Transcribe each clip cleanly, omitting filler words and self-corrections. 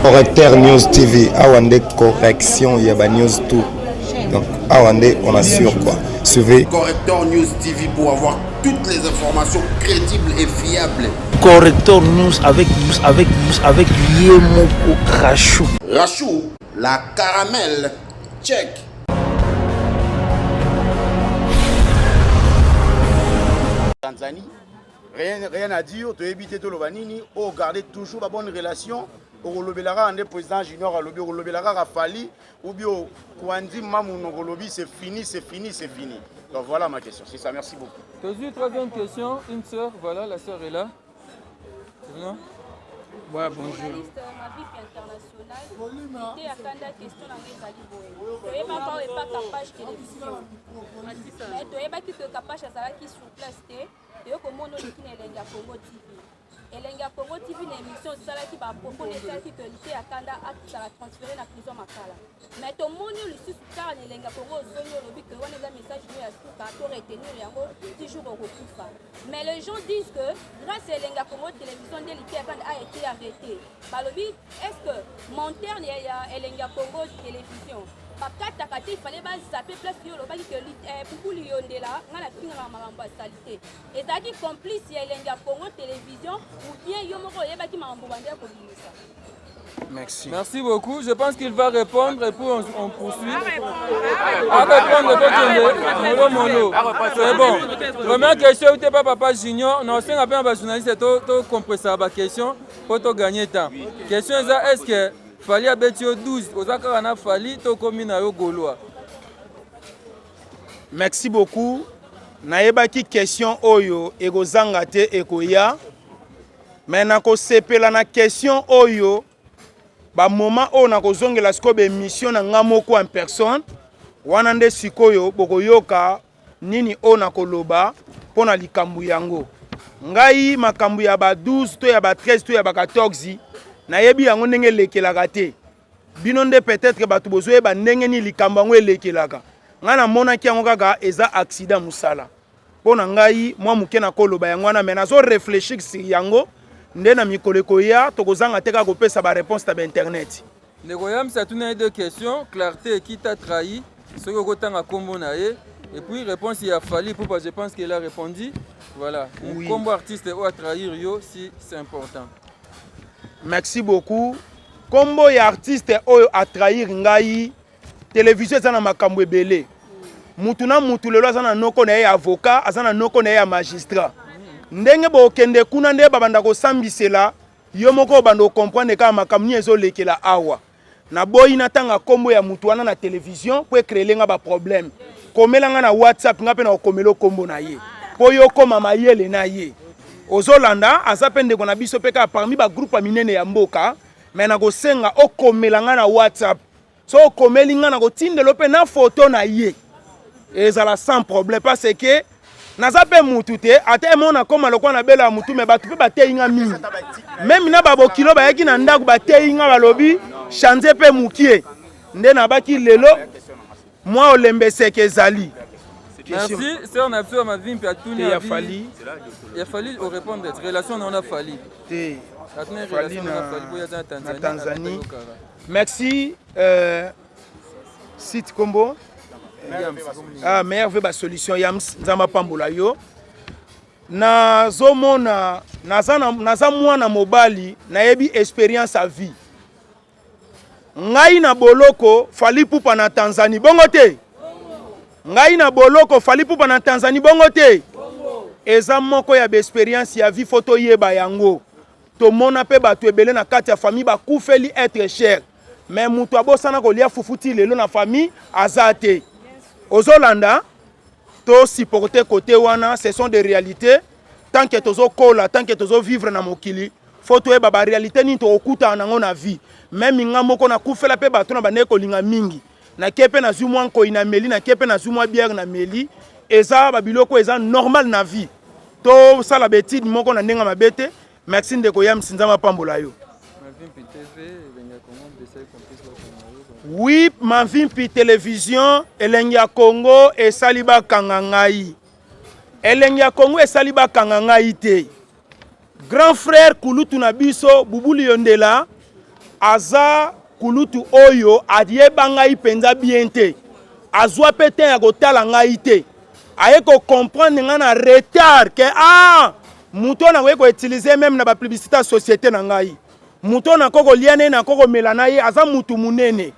Correcteur News TV, awa nde correction ya ba news tout. Donc awa nde on assure quoi. Suivez Correcteur News TV pour avoir toutes les informations crédibles et fiables. Corrector News avec avec avec Yemoko Rachou. Rachou, la caramel, check. Tanzanie rien, rien à dire toyebi te toloba nini o garder toujours ba bonne relation okolobela kaka nde président junior alobi okolobela kaka fali ou bien kwandi mamu olobi c'est fini c'est fini c'est fini donc voilà ma question c'est ça merci beaucoup Tozui troisième question, une sœur, voilà, la sœur est là. Non? Ouais, bonjour. Journaliste Maviki international, te akanda question na ngai ezali boye. Toyebaka oyo epa Kapash télévision. Mais toyebaki que Kapash azalaki sur place te, toye komona oleki na elengi ya Congo TV. Elengi ya Congo TV na émission osalaki ba propos na esalaki que Liteya Kanda azala transféré na prison Makala. Mais tomoni yo lisusu kaka na elengi ya Congo ozongi olobi que wana eza message no ya suka to retenir yango ti jour okokufa. Mais les gens disent que grâce ya elengi ya Congo télévision nde Liteya Kanda a été arrêté. Balobi est-ce que monteur ya elengi ya Congo télévision bakataka te il fallait bazape place yo olobaki que eh, Bubuli Yondela ngai nafingaka makambo ya salite ezalaki complice ya elengi ya Congo télévision ou bien yo moko oyebaki makambo bandaki kobimisa. Merci. Merci beaucoup. Je pense qu'il va répondre et puis on, on poursuit. À répondre, mollo mollo. C'est bon. Première question, tu pas papa Junior. Non, c'est un peu un journaliste, tu compressé la question pour te gagner temps. Question est-ce que Fally abeti yo 12 oza kaka na Fally to komi na yo Gaulois? Merci beaucoup. Nayebaki question oyo ekozanga te ekoya. Mais nakosepela na question oyo ba moment oyo nakozongela sikoyo ba émission na nga moko en personne wana nde sikoyo bokoyoka nini oyo nakoloba mpo na likambo yango. Ngai makambo ya ba 12 to ya ba 13 to ya ba 14 nayebi yango ndenge elekelaka te. Bino nde peut-être bato bozoyeba ndenge nini likambo yango elekelaka. Ngai namonaki yango kaka eza accident mosala. Mpo na ngai mwa moke nakoloba yango wana, mais nazo réfléchir sur yango nde na mikolo ekoya tokozanga te kaka kopesa ba réponse na ba internet. Ndeko Yams atuna ye deux questions, clarté qui t'a trahi, soki okotanga kombo na ye, et puis réponse ya Fally Ipupa, je pense qu'il a répondu. Voilà. Oui. Kombo artiste oyo a trahir yo si c'est important. Merci beaucoup. Kombo ya artiste oyo a trahir ngai, télévision eza na makambo ebele. Mutu na mutu lelo aza na noko na ye ya avocat, aza na noko na ye ya magistrat. Ndenge bokende kuna nde babanda kosambisela Yo moko obanda o comprendre kaka makambo nini ezo lekela awa. Naboyi natanga kombo ya mutu wana na television po e creele nga ba problème. Komela nga na WhatsApp nga pe na kokomela kombo na ye. Po yo okoma mayele na ye. Ozolanda aza pe ndeko na biso pe kaka parmi ba groupe ya minene ya mboka mais nakosenga okomela nga na WhatsApp. Soki okomeli nga nakotindela yo pe na photo na ye. Ezala sans problème parce que naza mpe mutu te ata emo nakoma lokola nabela ya mutu me bato mpe bateyi nga mingi meme na babokilo bayaki na ndako bateyi nga balobi change mpe mukie nde nabaki lelo mwa olembeseke ezali. Merci, sœur na biso ya Mavimpi atuni ya Fally. Ya Fally au répondre relation na ona Fally. Te. Atuni relation na Fally po ya Tanzanie. Na Tanzanie. Merci euh, site kombo ah, meilleur ve ba solution yams nzambe apambola yo nazomona naza, na, naza mwana mobali nayebi experience ya vie ngai na boloko Fally Ipupa na Tanzanie bongo te ngai na boloko Fally Ipupa na Tanzanie bongo te eza moko ya ba experience ya vie fo toyeba yango Tomona pe batu ebele na kati ya famille bakufeli etre cher mais mutu abosana kolia fufu ti lelo na famille aza te. Ozolanda? To supporter cote wana, ce sont des realites tant que tozokola, tant que tozo vivre na mokili faut toyeba ba realite nini tokokutana nango na vie. Meme nga moko nakufela pe bato na bandeki kolinga mingi, nake pe nazwi mwa nkoi na meli, nake pe nazwi mwa bière na meli, eza ba biloko eza normal na vie. Tosala ba etude moko na ndenge mabe te. Merci ndeko Yams, Nzambe apambola yo. Oui, Mavimpi Television, elengi ya Congo esali bakanga ngai. Elengi ya Congo esali bakanga ngai te. Grand frère kulutu na biso Bubuli Yondela. Aza kulutu oyo ayeba ngai mpenza bien te, azwa mpe temps ya kotala ngai te, aye ko comprendre ngai na retard ke ah moto oyo nakoki ko utiliser meme na ba publicité ya société na ngai, moto oyo nakoki kolia na ye, nakoki komela na ye, aza motu monene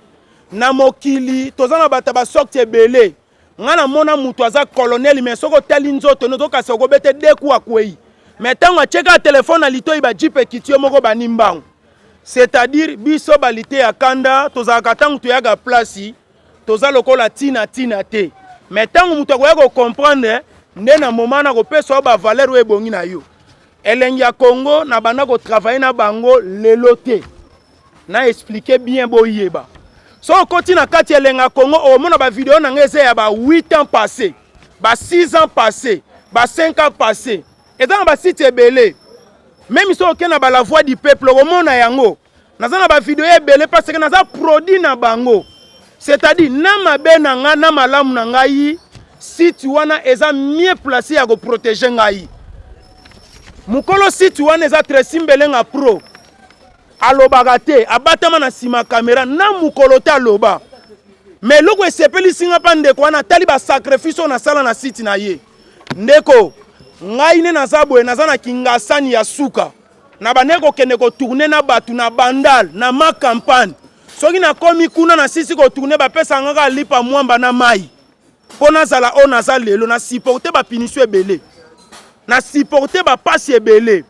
na mokili. Toza na bato ya basorte ebele. Nga na mona mutu aza colonel mais soki otali nzoto no tokasi okobete deux coups akweyi. Mais tango atie kaka telephone na litoyi ba jeep ekiti yo moko bani mbangu. C'est-à-dire biso ba liteya kanda tozalaka tango toyaka place toza lokola tina tina te. Mais tango mutu akoya ko comprendre nde na moment na kopesa yo ba valeur oyo ebongi na yo. Elengi ya Congo na banda ko travailler na bango lelo te. Na expliquer bien boyeba. So okoti na kati ya elengi ya Congo okomona ba video na ngai eza ya ba 8 ans passé, ba 6 ans passé, ba 5 ans passé. Eza na ba site ebele. Même so okei na ba la voix du peuple okomona yango. Naza na ba video ebele parce que naza produit na bango. C'est-à-dire na mabe na ngai na malamu na ngai site wana eza mieux placé ya ko protéger ngai. Mukolo site wana eza Tracy Mbelenga Pro. Alobaka te, abatama na sima camera na mukolo te aloba. Mais eloko esepelisi nga pa ndeko wana atali ba sacrifice oyo nasala na site na ye. Ndeko, ngai nde naza boye naza na kingasani ya suka. Na bandaki kokende ko tourner na batu na Bandal, na ma campagne. Soki nakomi kuna na sisi ko tourner bapesaka nga kaka lipa mwamba na mayi. Mpo nazala oyo naza lelo na supporter ba punition ebele. Na supporter ba pasi ebele.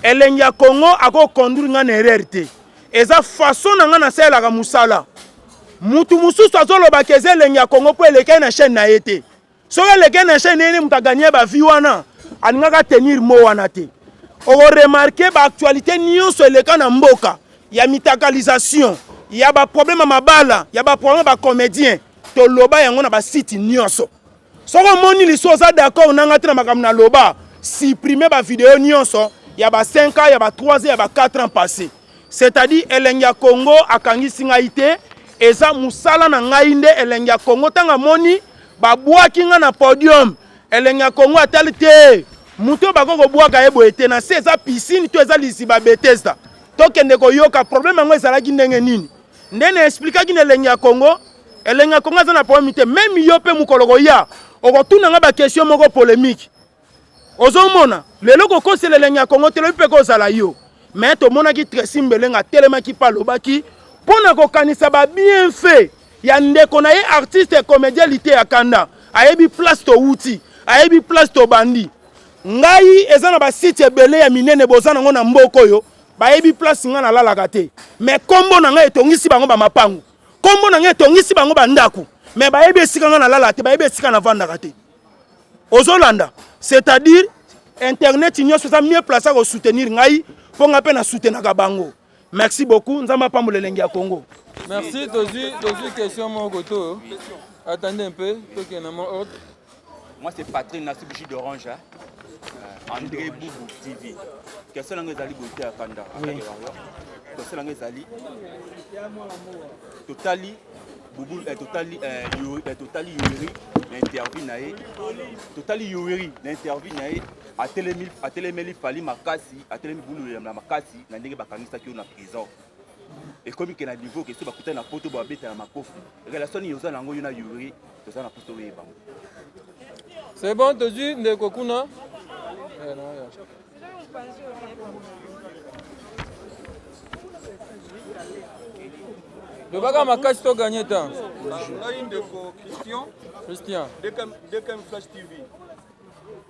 Elengi ya Congo ako conduire nga na erreur te. Eza façon na nga nasalelaka musala. Mutu mususu azoloba ke eza elengi ya Congo po elekaki na chaîne na ye te. Soki elekaki na chaîne na ye nde mutu a gagner ba vues wana, alingaka tenir mot wana te. Oko remarquer ba actualites nionso eleka na mboka ya mitakalisation, ya ba problème ya mabala, ya ba problème ya ba comediens, toloba yango na ba sites nionso. Soki omoni lisu oza d'accord na nga te na makambo na loba, supprimer ba video nyonso ya ba 5 ans, ya ba 3 ans, ya ba 4 ans passé. C'est-à-dire elengi ya Congo akangisi ngai te, eza musala na ngai nde elengi ya Congo tanga amoni babwaki nga na podium, elengi ya Congo atali te moto oyo bakoki kobwaka ye boye te, na se eza piscine to eza liziba Bethesda. Tokende koyoka problème yango ezalaki ndenge nini. Nde na explikaki na elengi ya Congo, elengi ya Congo aza na problème te. Meme yo pe mokolo koya okotuna nga ba question moko polemique. Ozomona lelo kokosela elengi ya Congo te, lobi pe kozala yo. Mais tomonaki Tracy Mbelenga atelemaki pe alobaki mpo na kokanisa ba bienfait ya ndeko na ye artiste et comédien Liteya Kanda. Ayebi place towuti, ayebi place tobandi. Ngai eza na ba site ebele ya minene boza nango na mboka oyo bayebi place nga nalalaka te mais kombo na ngai etongisi bango ba mapangu, kombo na ngai etongisi bango ba ndaku, mais bayebi esika nga nalalaka te, bayebi esika navandaka te. Ozolanda, c'est-à-dire internet nyonso eza mieux place ya ko soutenir ngai mpo ngai mpe na soutenaka bango. Merci beaucoup, Nzambe apambola elengi ya Congo. Merci, tozwi tozwi question moko to. Attendez un peu, tokende na mwa ordre. Moi c'est Patrick Nassib Jus d'orange hein. André Boubou TV. Question nanga ezali boye te ya kanda. Oui. Question nanga ezali totali Boubou eh, totali eh, yo, eh, totali Yuri na interview na ye. Totali Yuri na interview na ye atelemi atelemeli Fally makasi, atelemi bulu ya makasi na ndenge bakangisaki yo na prison. Ekomi ke na niveau ke so bakutani na poto babetana makofi. Relation nini oza na yango yo na Yuri toza na poso oyeba yango. C'est bon, tozwi ndeko kuna. Eh, Lobaka makasi to gagner temps. Ngai ndeko Christian. Christian. DKM Flash TV.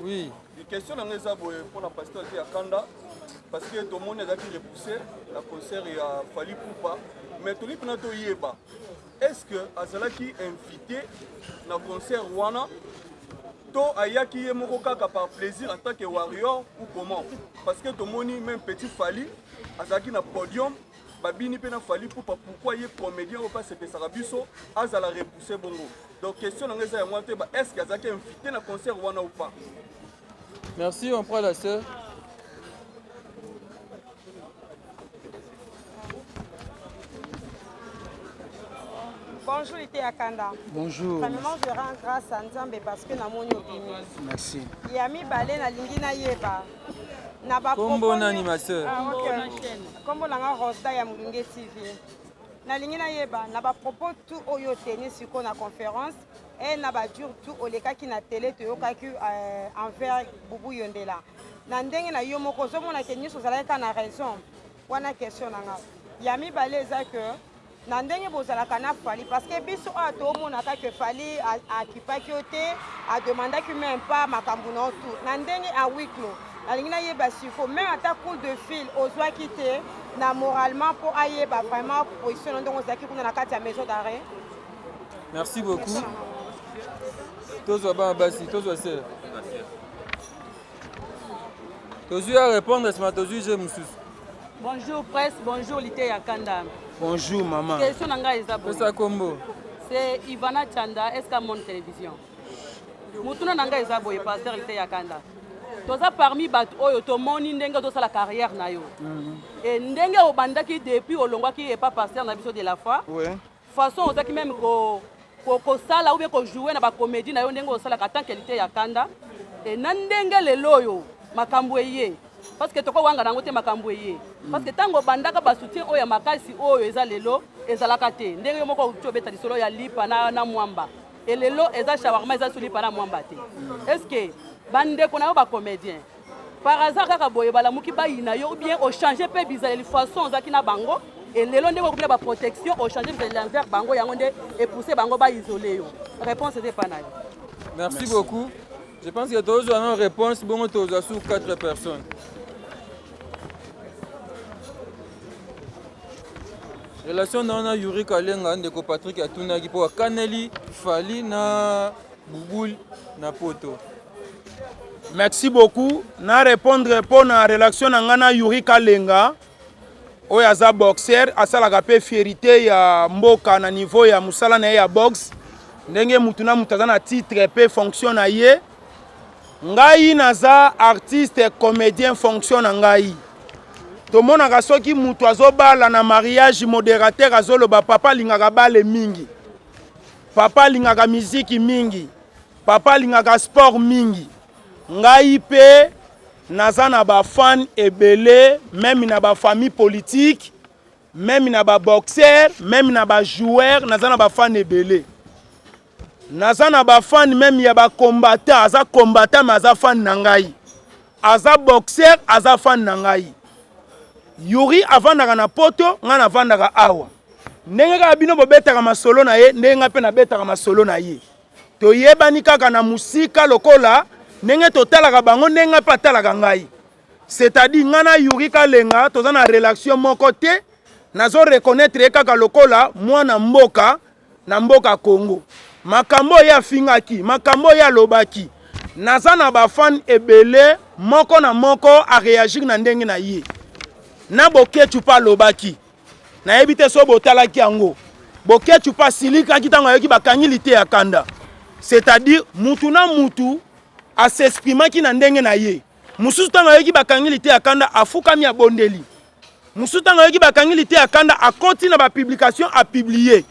Oui. Question na ngai eza boye mpo na pasteur ya Kanda parce que tomoni azalaki repoussé na concert ya Fally Ipupa mais tolingi mpena toyeba est-ce que azalaki invité na concert wana to ayaki ye moko kaka par plaisir en tant que warrior ou comment parce que tomoni même petit Fally azalaki na podium babini mpe na Fally Ipupa pourquoi ye comédien oyo mpe asepesaka biso azala repoussé bongo donc question na ngai eza yango wana toyeba est ce que azalaki invité na concert wana ou pas. Merci, on prend la sœur. Bonjour Liteya Kanda. Bonjour. Premièrement, je rends grâce à Nzambe parce que namoni obimi. Merci. Ya mibale nalingi nayeba. Na ba Kombo nani ma sœur? Ah, ok. Kombo na nga Rosda ya Mulunge TV. Nalingi nayeba na ba propos tout oyo oteni sikoyo na conférence et na ba dur tout olekaki na télé toyokaki euh, envers Bubu Yondela. Na ndenge na yo moko ozomona ke nyonso ozalaki kaka na raison wana question na nga. Ya mibale eza que na ndenge bozalaka na Fally parce que biso awa tomonaka que Fally akipaki yo te ademandaki meme pas makambo na yo tout na ndenge a huis clos nalingi nayeba siko meme ata coup de fil ozwaki te na moralement mpo ayeba vraiment position na ndenge ozalaki kuna na kati ya maison d'arrêt. Merci beaucoup. Tozwa bana basi, tozwa sœur. Tozwi ya répondre nsima tozwi je mosusu. Bonjour presse, bonjour Liteya Kanda. Bonjour maman. Question na ngai eza boye. Pesa kombo. C'est Ivana Chanda, SK Monde Télévision. Mutuna na ngai eza boye pasteur Liteya Kanda. Toza parmi bato oyo tomoni ndenge ozosala carrière na yo. Mm -hmm. Et ndenge obandaki depuis olongwaki epa pasteur na biso de la foi. Ouais. Façon ozaki meme ko kosala ou bien ko jouer na ba comédie na yo ndenge osalaka tant que Liteya Kanda. Et na ndenge lelo oyo makambo eye parce que tokowanga nango te makambo eye parce que ntango obandaka ba soutien oyo ya makasi oyo eza lelo ezalaka te ndenge yo moko outi obeta lisolo ya lipa na, na mwamba e lelo eza shawarma eza su lipa na mwamba te est ce que bandeko na yo bacomédien par hasard kaka boye balamuki bayina yo ou bien ochange mpe bizaleli façon ozalaki na bango e lelo ndenge okomi na baprotection ochange bizaleli envers bango yango nde epousse bango baisole yo réponse eza epa na yo merci, merci beaucoup Je pense que tozwa na réponse bongo tozwa sur 4 personnes. Relation na wana Yuri Kalenga ndeko Patrick atunaki mpo akaneli Fally na Bubul na poto. Merci beaucoup. Na répondre mpo na relation na ngai na Yuri Kalenga oyo aza boxer asalaka mpe fierité ya mboka na niveau ya mosala na ye ya boxe ndenge mutu na mutu aza na titre mpe fonction na ye ngai naza artiste comédien fonction na ngai tomonaka soki mutu azobala na mariage modérateur azoloba papa alingaka bale mingi papa alingaka miziki mingi papa alingaka sport mingi ngai mpe Naza na ba fan ebele meme na ba famille politique meme na ba boxeur meme na ba joueur naza na ba fan ebele naza na ba fan meme ya ba combattant aza combattant mais aza fan na ngai aza boxeur aza fan na ngai Yuri avandaka na poto ngai navandaka awa ndenge kaka bino bobetaka masolo na ye ndenge ngai mpe nabetaka masolo na ye Toyebani kaka na musika lokola ndenge totalaka bango ndenge ngai mpe atalaka ngai. C'est-à-dire ngai na Youri Kalenga toza na relation moko te, nazo reconnaître ye kaka lokola mwana mboka na mboka Congo. Makambo oyo ye afingaki, makambo oyo ye alobaki, naza na ba fan ebele moko na moko a reagir na ndenge na ye. Na Boketshu mpe alobaki. Nayebi te soki botalaki yango. Boketshu mpe asilikaki ntango ayoki bakangi liteya kanda. C'est-à-dire mutu na mutu a s'exprimaki na ndenge na ye. Mosusu ntango ayoki bakangi liteya kanda afukami abondeli. Mosusu ntango ayoki bakangi liteya kanda akoti na ba publication a publier.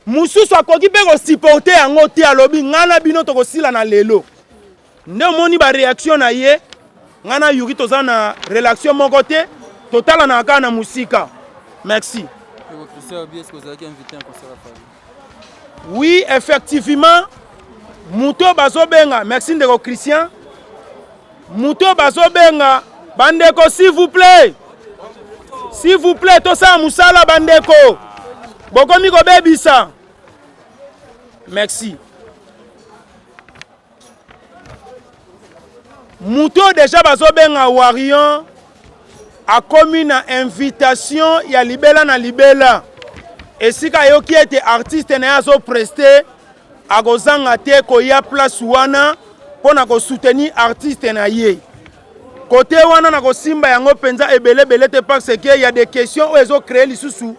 Mosusu akoki mpe ko supporter yango te alobi ngai na bino tokosila na lelo. Nde omoni ba reaction na ye. Ngai na Yuri toza na relation moko te, totalanaka kaka na mosika. Merci. Oui, effectivement, moto bazobenga, merci ndeko Christian, moto bazobenga bandeko, s'il vous plaît, s'il vous plaît, tosala mosala bandeko, bokomi kobebisa. Merci. Moto oyo deja bazobenga Warion akomi na invitation ya libela na libela esika ayoki ete artiste na ye azopreste akozanga te koya place wana mpo na kosoutenir artiste na ye kote wana nakosimba yango mpenza ebele ebele te parce que ya des questions oyo ezocree lisusu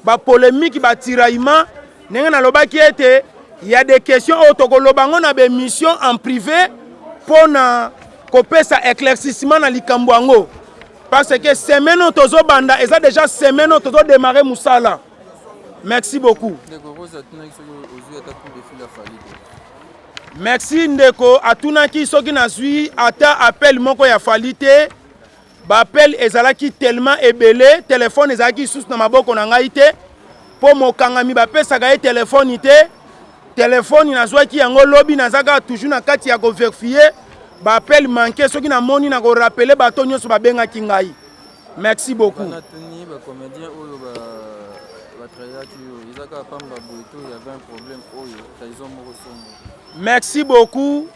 bapolemike batiraillement Ndenge nalobaki ete ya des questions oyo tokoloba yango na baemission en privé mpo na kopesa éclaircissement na likambo yango parce que semaine oyo tozobanda eza déjà semaine oyo tozodemare mosala. Merci beaucoup. Merci ndeko atunaki soki nazwi ata appel moko ya Fally te. Baappel ezalaki tellement ebele, telefone ezalaki lisusu na maboko na ngai te, mpo mokangami bapesaka ye telefone te. Telefone nazwaki yango lobi, naza kaka toujours na kati ya koverifie baappel manque. Soki namoni na korapele bato nyonso babengaki ngai. Merci beaucoup. Natuni ba comédien oyo ba batrayaki yo eza kaka pamba boye to ya 20 problème oyo trahison moko songo. Merci beaucoup.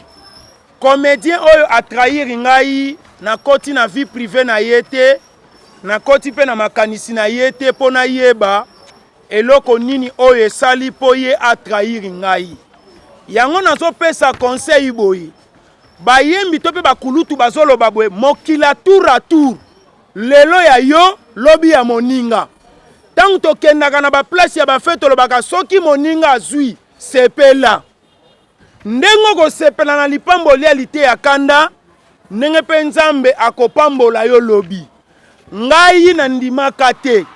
Comédien oyo a trahir ngai, nakoti na vie privée na ye te, nakoti mpe na makanisi na ye te mpo nayeba eloko nini oyo esali mpo ye a trahir ngai. Yango nazopesa conseil boye, bayembi to mpe bakulutu bazoloba boye, mokili a tour a tour, lelo ya yo lobi ya moninga. Ntango tokendaka na baplace ya bafe tolobaka soki moninga azwi sepela. Ndenge okosepela na lipamboli ya liteya kanda, ndenge mpe Nzambe akopambola yo lobi. Ngai nandimaka te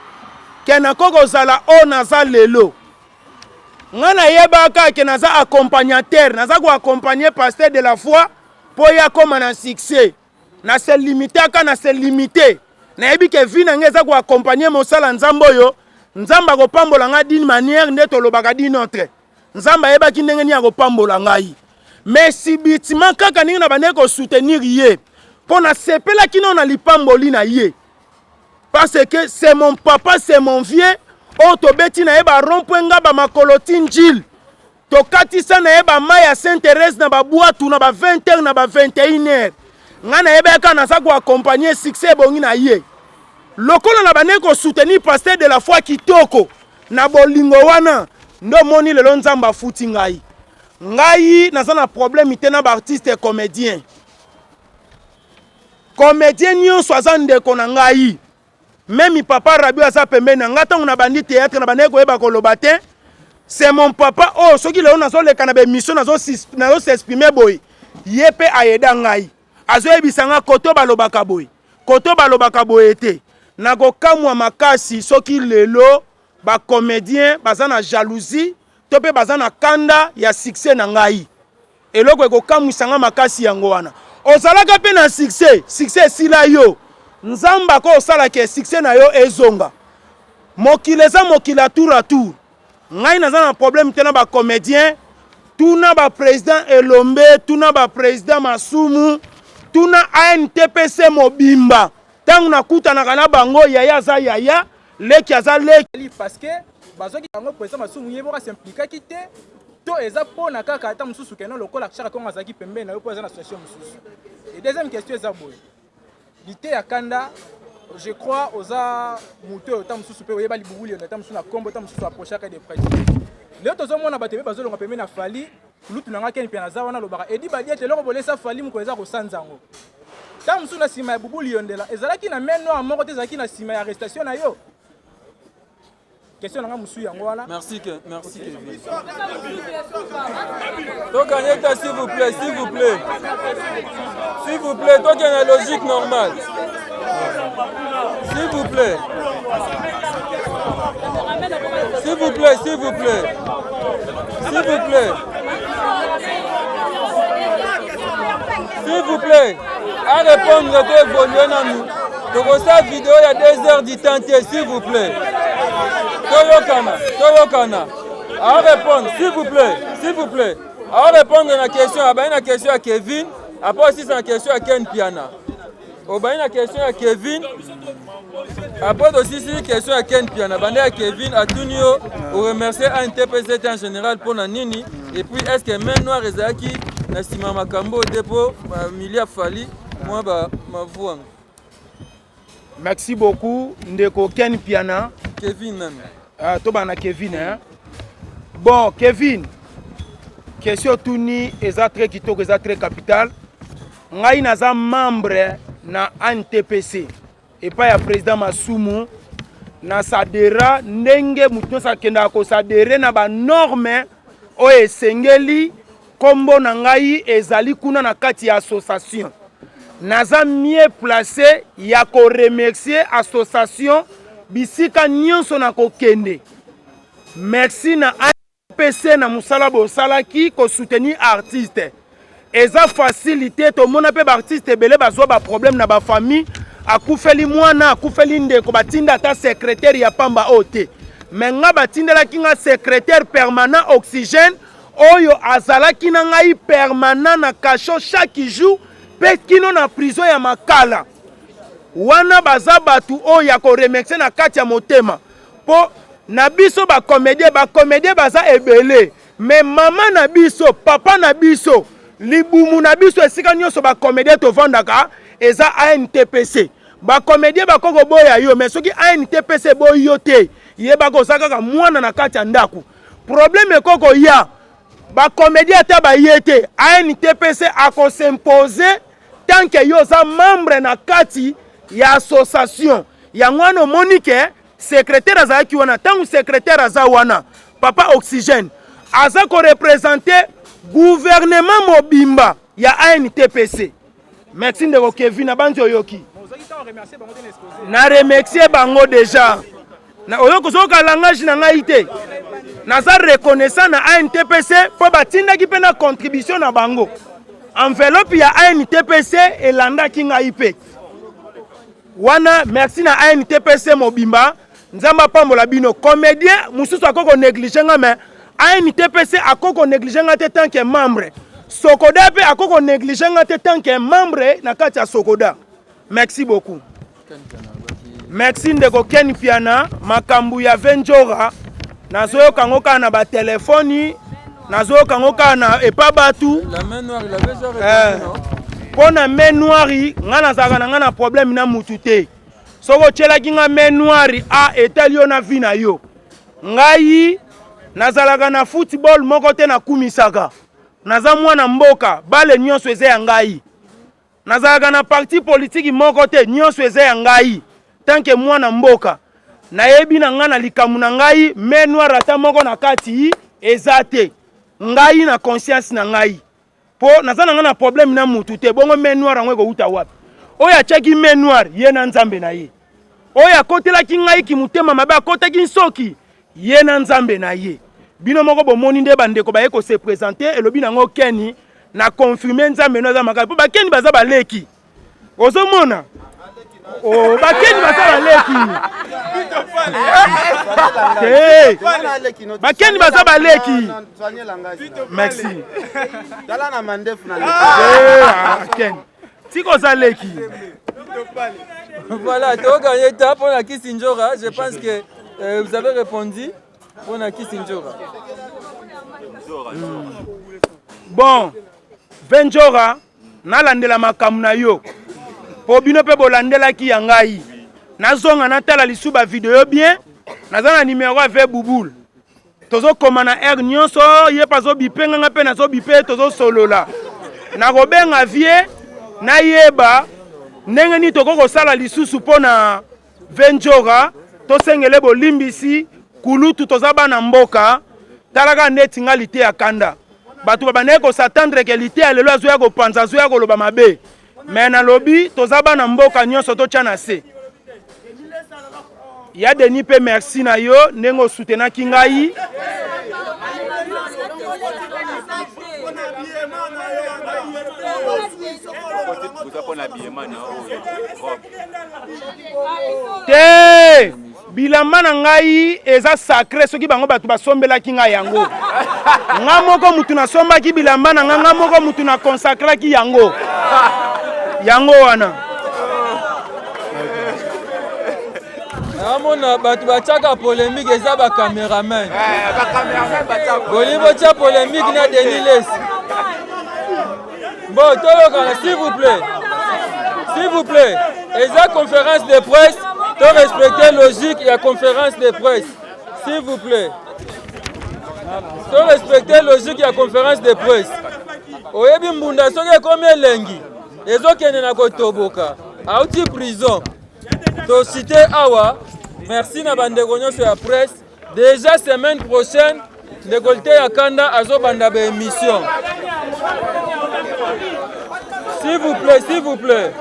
ke nakoki kozala oyo naza lelo. Ngai nayebaka ke naza accompagnateur, naza ko accompagner pasteur de la foi mpo ye akoma na succès. Na se limitaka, na se limite. Nayebi ke vie na ngai eza ko accompagner mosala Nzambe oyo. Nzambe akopambola ngai d'une manière nde tolobaka d'une autre. Nzambe ayebaki ndenge nini akopambola ngai. Mais subitement kaka ndenge nabandaki ko soutenir ye mpo nasepelaki nao na lipamboli na ye parce que c'est mon papa, c'est mon vieux oyo tobeti na ye ba rond-point nga ba makolo ti Njili, tokatisa na ye ba mai ya Sainte Therèse na ba bwatu na ba 20 heures na ba 21 heures. Ngai nayebaki kaka naza ko accompagner succès ebongi na ye. Lokola nabandaki ko soutenir pasteur de la foi kitoko na bolingo wana nde omoni lelo Nzambe afuti ngai. Ngai naza na problème te na ba artiste comédien. Comédien nyonso aza ndeko na ngai. Meme papa Rabio aza pembeni na ngai ntango nabandi théâtre nabandaki koyeba koloba te. C'est mon papa oyo oh, soki lelo nazoleka na ba émission nazo s'exprimer boye, ye mpe ayeda ngai. Azoyebisa nga koto balobaka boye, koto balobaka boye te. Nakokamwa makasi soki lelo ba comédien baza na jalousie to mpe baza na kanda ya succès na ngai. Eloko ekokamwisa nga makasi yango wana. Ozalaka mpe na succès, succès esila yo. Nzambe akosala ke succès na yo ezonga. Mokili eza mokili ya tour à tour. Ngai naza na problème te na ba comédien. Tuna ba président Elombe, tuna ba président Masumu, tuna ANTPC mobimba. Tango nakutanaka na bango, yaya aza yaya, leki aza leki. Parce que bazwaki yango président Masumu ye moko asimplikaki te to eza mpo na kaka ata mosusu keno lokola Chaka Kongo azalaki pembeni na yo mpo aza na situation mosusu. Et deuxième question eza boye, liteya kanda, je crois oza moto oyo ta mosusu mpe oyeba libubuli yo ta mosusu na kombo ta mosusu approchaka de près. Lelo tozomona bato ebe bazolonga pembeni na Fally, kulutu na nga Ken mpe naza wana alobaka edi badiete eloko bolesa Fally mokolo eza kosanza yango. Ntango mosusu na nsima ya Bubuli Yondela ezalaki na main noire moko te ezalaki na nsima ya arrestation na yo. Question na nga mosusu yango wana. Merci, ke, merci Kevin. Tokanyeta s'il vous plaît, s'il vous plaît. S'il vous plaît, tokende logique normale. S'il vous plaît. S'il vous plaît, s'il vous plaît. S'il vous plaît. S'il vous plaît. À répondre to évoluer nanu. Tokosala vidéo ya 2 heures du temps te, s'il vous plaît. Toyokana, toyokana. À répondre, s'il vous plaît, s'il vous plaît. À répondre na question, abayi na question ya Kevin, après aussi na question ya Ken Piana. Obayi na question ya Kevin, après tosisi question ya Ken Piana, bande ya Kevin atuni yo oremercier ANTPCT en général mpona nini, et puis est-ce que main noire ezalaki na nsima makambo oyo te mpo bamilia Fally mwa ba mavuanga. Merci beaucoup ndeko Ken Piana. Kevin nani? Ah, tobanda na Kevin hein. Bon Kevin, question tuni eza très kitoko, eza très capital. Ngai naza membre na ANTPC epai ya président Masumu na sadera ndenge moto nyonso akendaka kosadere na banorme oyo esengeli. Kombo na ngai ezali kuna na kati ya association. Naza mieux placé ya ko remercier association bisika nyonso na kokende. Merci na APC na mosala bosalaki ko soutenir artiste. Eza facile te, tomona pe ba artiste ebele bazwa ba problème na ba famille. akufeli mwana, akufeli ndeko, batinda ata secrétaire ya pamba oyo te. Me nga batindelaki nga secrétaire permanent oxygène oyo azalaki na ngai permanent na cachot chaque jour mpe kino na prison ya Makala. Wana baza bato oyo ya koremercier na kati ya motema mpo na biso bacomédien. Bacomédien baza ebele, me mama na biso, papa na biso, libumu na biso, esika nyonso bacomédien tovandaka eza ANTPC. Bacomédien bakoki koboya yo, me soki ANTPC eboyi yo te, yebaka oza kaka mwana na kati ya ndako. Problème ekoki koya, bacomédien ata baye te, ANTPC akosimpose tant que yo oza membre na kati ya association. Yango wana omoni ke secrétaire azalaki wana. Ntango secrétaire aza wana, papa oxygène aza koreprésenter gouvernement mobimba ya ANTPC. Merci ndeko Kevin, abanzi oyoki na remercier bango déjà. Na oyoki ozoyoka langage na ngai te, naza reconnaissant na ANTPC mpo batindaki mpe na contribution na bango. Enveloppe ya ANTPC elandaki ngai mpe wana. Merci na ANTPC mobimba, Nzambe apambola bino. Comédien mosusu akoki konégliger nga, mais ANTPC akoki konégliger nga te tant que membre. Sokoda mpe akoki konégliger nga te tant que membre na kati ya Sokoda. Merci beaucoup. Merci ndeko Ken Piana. Makambo ya Venjora, nazoyoka yango kaka na batelefoni, nazoyoka yango kaka na epa batu. Mpo na main noire, nga nazalaka na nga na problème na mutu te. Soki otielaki nga main noire, a etali yo na vie na yo. Ngai nazalaka na football moko te, nakumisaka, naza mwana mboka, bale nyonso eza ya ngai. Nazalaka na parti politiki moko te, nyonso eza ya ngai. Tant que mwana mboka, nayebi na ngai na likambo na ngai, main noire ata moko na kati eza te. Ngai na conscience na ngai, mpo naza na ngai na problème na mutu te. Bongo main noire yango ekowuta wapi? Oyo atiaki main noire, ye na Nzambe na ye. Oyo akotelaki ngai kimotema mabe, akotaki nsoki, ye na Nzambe na ye. Bino moko bomoni nde bandeko baye kose présenter, elobi nango Keni na confirme Nzambe no aza makasi, mpo bakeni baza baleki. Ozomona, oh, bakeni baza baleki te, bakeni baza baleki. Merci Ken, tika oza leki. Voilà, togagné temps pour la Kisindjora. Je pense que vous avez répondu pour la Kisindjora. Bon, Venjora, nalandela makambo na yo mpo bino mpe bolandelaki ya ngai. Nazonga natala lisu bavideo bien. Naza na numero ya ve Bubul, tozokoma na aire nyonso, ye mpe azobipe nganga mpe nazobipe, tozosolola. Nakobenga vie, nayeba ndenge nini tokoki kosala lisusu mpo na Venjora. Tosengele bolimbisi kulutu, toza bana mboka. Talaka neti nga liteya kanda, bato babandaki kos'attendre ke liteya lelo azoya kopanza, azoya koloba mabe, me nalobi toza bana mboka nyonso, totya na se ya Denis. Mpe merci na yo ndenge osutenaki ngai. Te, bilamba na ngai eza sacré. Soki bango bato basombelaki ngai yango, nga moko mutu nasombaki bilamba na nga, nga moko mutu nakonsakraki yango. Yango wana. Naomona bato batiaka polémique eza bacameraman. Bolingi botia polémique na Denis Lesi. Bon, toyokana, s'il vous plaît, s'il vous plaît. Eza conférence de presse, to respecter logique ya conférence de presse, s'il vous plaît. To respecter logique ya conférence de presse. Oyebi mbunda soki ekomi elengi, ezokende na kotoboka. Auti prison, tosite awa. Merci na bandeko nyonso ya presse. Déjà semaine prochaine, ndeko Liteya Kanda azobanda baémission. S'il vous plaît, s'il vous plaît.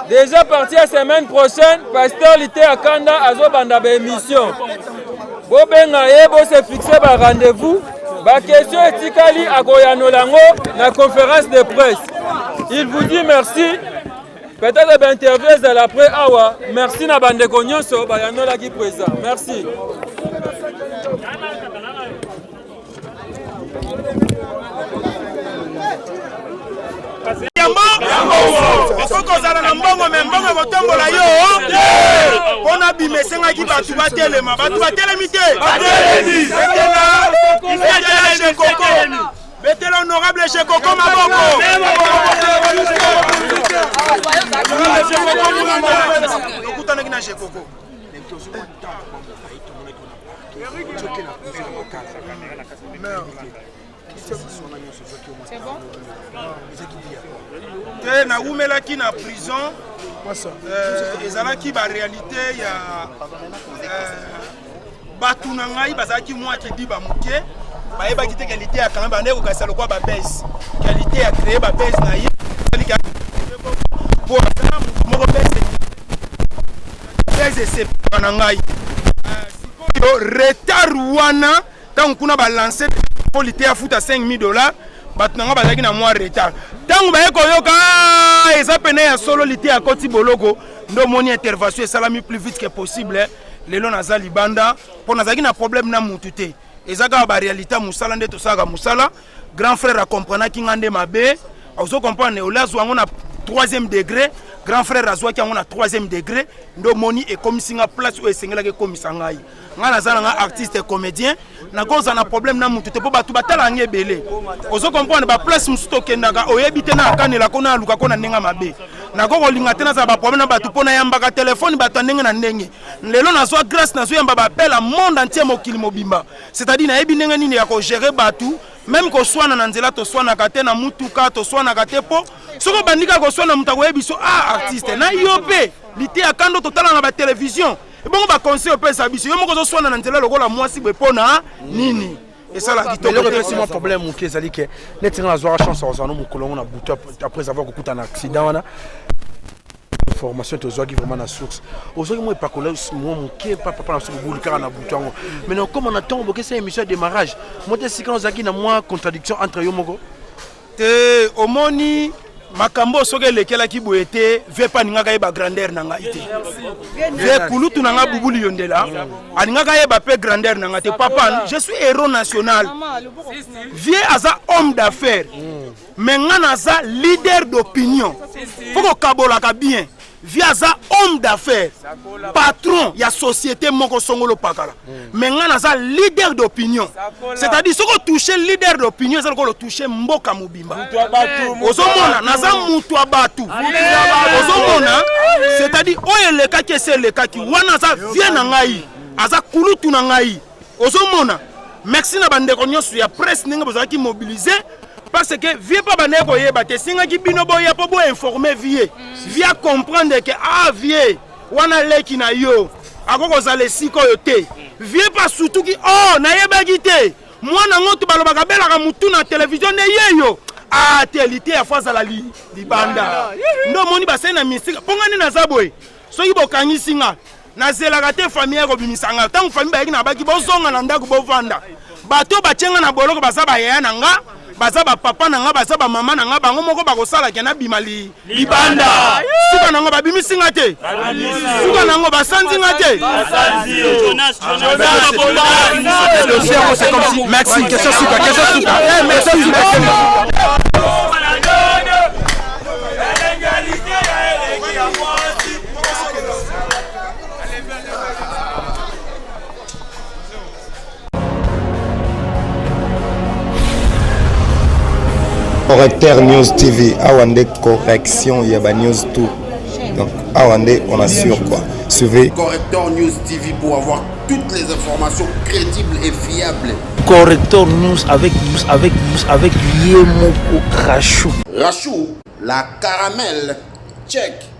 Déjà parti ya semaine prochaine, pasteur Liteya Kanda azobanda baémission. Bobenga ye, bose fixe ba rendez-vous. Baquestion etikali, akoyanola yango na conférence de presse. Il vous dit merci. Peut-être ba interview ezala après awa. Merci na bandeko nyonso bayanolaki présent. Merci. Yango okoki kozala na mbongo me mbongo ekotombola yo mpo na bima esengaki bato batelema bato batelemi te betela jekoko betela honorable jekoko maboko okutanaki na jekoko te nawumelaki na prison euh, ezalaki baréalité ya euh, bato na ngai bazalaki mwa kidiba moke bayebaki te qualité ya kanga bandaki kokasa lokwa babese qualité ya créer babese na ye po azala moto moko bese bese esepaka na ngai euh, sikoyo retard wana ntango kuna balanse mpo lite afuta 5000 dollars bato na ngai bazalaki na mwa retard ntango baye koyoka ah, eza pene ya solo lite akoti boloko nde omoni intervention esalami plus vite que possible lelo naza libanda mpo nazalaki na problème na mutu te eza kaka baréalité ya mosala nde tosalaka mosala grand frère akomprenaki ngai nde mabe ozo comprendre ole azwa yango na troisième degré grand frère azwaki yango na troisième degré nde omoni ekomisi nga place oyo esengelaki ekomisa ngai ngai naza na ngai artiste comédien nakozala na problème na motu te mpo bato batala yango ebele ozo comprendre baplace mosusu tokendaka oyebi te na akanela ko na aluka ko na ndenge mabe nako kolinga te nazala baproblème na bato mpo nayambaka telefone bato ya ndenge na ndenge lelo nazwa grâce nazoyamba baappel ya monde entier mokili mobimba c'est-à-dire nayebi ndenge nini ya kogere bato meme koswana na nzela toswanaka te na mutuka toswanaka te mpo soki obandi kaka koswana moto akoyebi so ah artiste na yo mpe liteya kando totala na batelevizio ebongo baconseil opesa biso yo moko ozoswana na nzela lokola mwasi boye mpo na nini esala kitoko epesi mwa problème moke ezali ke neti nga nazwaka chance ya kozala no mokolo yango na butu après avoir kokuta na accident wana formation tozwaki vraiment na source ozwaki mwa epakola mwa moke papa na biso bobulu kaka na butu yango mais na okoma na ntongo bokesa émission ya démarrage mo te esika ozalaki na mwa contradiction entre yo moko te omoni makambo oyo soki elekelaki boye te vie mpe alingaka yeba grandeur na ngai te vie kulutu na ngai bubu liyondela alingaka yeba mpe grandeur na ngai te papa je suis héros national vie aza homme d'affaires mais ngai naza leader d'opinion fo kokabolaka bien vie aza homme d'affaires patron ya société moko songolo pakala hmm. mais ngai naza leader d'opinion c'est-à-dire soki otouche leader d'opinion eza lokola otouche mboka mobimba ozomona naza mutu ya bato ozomona c'est-à-dire oyo elekaki esi elekaki wana aza vie na ngai aza kulutu na ngai ozomona merci na bandeko nyonso ya presse ndenge bozalaki mobilise parce que vie mpo bandaki koyeba te esengaki bino boya mpo boinforme vie vie acomprendre ke ah vie wana leki na yo akoki kozala esika oyo te vie mpo asutuki oh nayebaki te mwana ngo to balobaka abelaka motu na televizio nde yeyo ah te liteya fo azala libanda nde omoni basali na misika mpo ngai nde naza boye soki bokangisi nga nazelaka te famille ya kobimisa nga ntango famille bayaki na baki bozonga na ndako bovanda bato batye nga na boloko baza bayaya na nga baza bapapa na nga baza bamama na nga bango moko bakosala ke nabima li, libanda suka na yango babimisi nga te suka na yango basanzi nga te merci question suka question suka eh, question suka Correcteur News TV, awa nde correction ya ba news tout. Donc awa nde on assure quoi. Suivez Correcteur News TV pour avoir toutes les informations crédibles et fiables. Correcteur News avec avec avec Yemoko Rachou. Rachou, la caramel. Check.